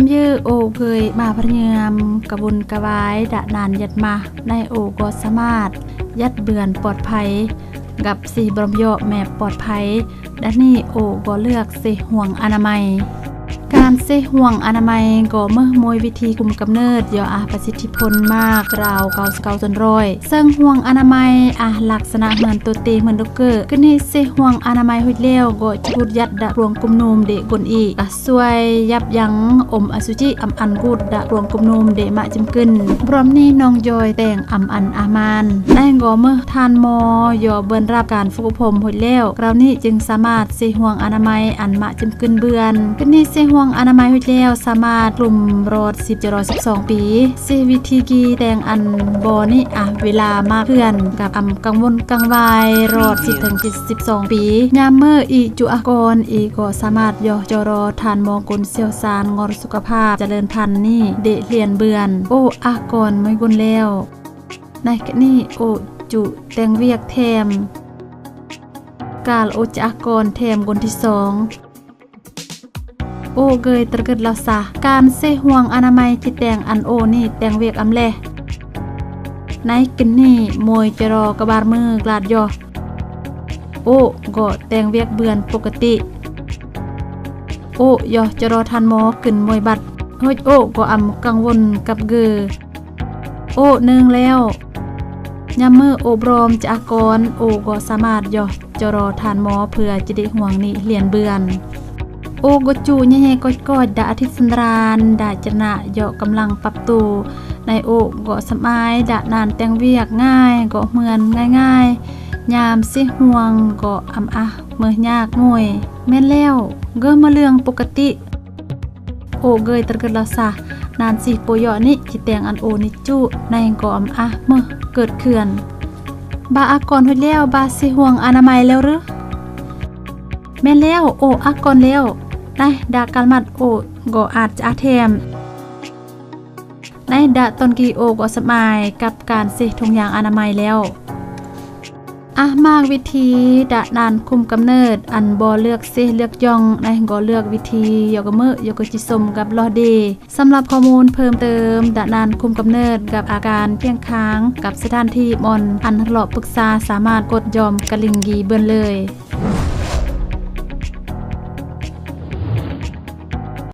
ເຢີໂອເກີຍມາພະຍາຍາມກະວົນກະວາຍດະນານຍັດມາ ໃນໂອກໍສາມາດຍັດເບືອນປອດໄພ ກັບສີບຣອມເຍາະແມບປອດໄພ ດະນີ້ໂອກໍເລືອກເຊຫ່ວງອະນາໄມ. ການເຊຫ່ວງອະນາໄມກໍເມີມວຍວິທີຄຸມກຳເນີດ ຢໍອາປະສິດທິຜົນມາກລາວເກົ້າສິບເກົ້າສ່ວນຮ້ອຍ ເຊິ່ງຫ່ວງອະນາໄມອາລັກສະນະເໝືອນໂຕເຕເໝືອນໂດເກີ ກະນີ້ເຊຫ່ວງອະນາໄມຮຸດແລ້ວກໍຈະກຸດຍັດດະກລວງກຸມນູມເດກົນອີ ກະຊ່ວຍຢັບຍັງອົມອະສຸຈິອຳອັນກຸດດະກລວງກຸມນູມເດມະຈິມກຶນ ບຣອມນີ້ນ້ອງຢອຍແຕ່ງອຳອັນອາມານ ໃນກໍເມີທ່ານໝໍຢໍເບືອນຮັບການຝຶກອົບຮົມຮຸດແລ້ວ ກາວນີ້ຈຶ່ງສາມາດເຊຫ່ວງອະນາໄມອັນມະຈິມ ຂຶ້ນເບືອນ ກະນີ້ເຊຫ່ວງອະນາໄມຮຸດແລ້ວ ສາມາດກຸ່ມລອດສິບຈະລໍສິບສອງປີ ເຊວິທີກີແຕ່ງອັນບໍນີ້ອະເວລາມາເພື່ອນ ກັບອຳກັງວົນກັງວາຍລອດສິບເຖິງສິບສອງປີ ຍາມເມີອີຈຸອາກອນ ອີກໍສາມາດຍໍຈະລໍທ່ານໝໍກົນຊ່ຽວຊານງອນສຸຂະພາບຈະເລີນພັນນີ້ເດຮຽນເບືອນ ໂອອາກອນມວຍກຸນແລ້ວ ໃນກະນີ້ໂອຈຸແຕ່ງວຽກແຖມ ການໂອຈະອາກອນແຖມກົນທີສອງ ໂອເກີຍຕະກຶດລາວຊາ ການເຊຫ່ວງອະນາໄມຈິແຕ່ງອັນໂອນີ້ແຕ່ງວຽກອຳແລ ໃນກຶນນີ້ມວຍຈະລໍກະບາດມືກລາດຢໍ ໂອກໍແຕ່ງວຽກເບືອນປົກກະຕິ ໂອຢໍຈະລໍທ່ານໝໍກຶນມວຍບັດ ໂຮຍໂອກໍອຳກັງວົນກັບເກີ ໂອເນີງແລ້ວ ຍາມເມີໂອບຣອມຈະອາກອນ ໂອກໍສາມາດຢໍຈະລໍທ່ານໝໍເພື່ອຈະໄດ້ຫ່ວງນີ້ຮຽນເບືອນ ໂອກໍຈູແຍ່ໆກອດໆດາອາທິດສັນດານ ດາຈະນະເຍາະກຳລັງປັບໂຕ ໃນໂອກໍສຳອາຍດານານແຕ່ງວຽກງ່າຍກໍເໝືອນງ່າຍໆ ຍາມຊິຫ່ວງກໍອຳອາເມີຍາກງວຍ ແມ່ນແລ້ວ ເກີເມີເລື່ອງປົກກະຕິ ໂອເກີຍຕະກຶດລາວຊາ ນານຊິໂປເຍາະນີ້ຈິແຕ່ງອັນໂອນິຈຸ ໃນກໍອຳອາເມີເກີດເຂື່ອນ ບາອາກອນຮຸດແລ້ວ ບາຊິຫ່ວງອະນາໄມແລ້ວຫຼື ແມ່ນແລ້ວ ໂອອາກອນແລ້ວ ໃນດາການມັດໂອກໍອາດຈະອາແຖມ ໃນດາຕອນກີໂອກໍສຳອາຍກັບການເຊຖົງຢາງອະນາໄມແລ້ວ ອາ ມາກວິທີດານານຄຸມກຳເນີດ ອັນບໍ່ເລືອກເຊເລືອກຢ່ອງ ໃນກໍເລືອກວິທີຢໍກະເມີຢໍກະຈິສົມກັບລໍເດ ສຳລັບຂໍ້ມູນເພີ່ມເຕີມ ດານານຄຸມກຳເນີດກັບອາການຄຽງຄາງ ກັບສະຖານທີ່ບ່ອນອັນເລາະປຶກສາ ສາມາດກົດຢອມກະລິ່ງກີເບືອນເລີຍ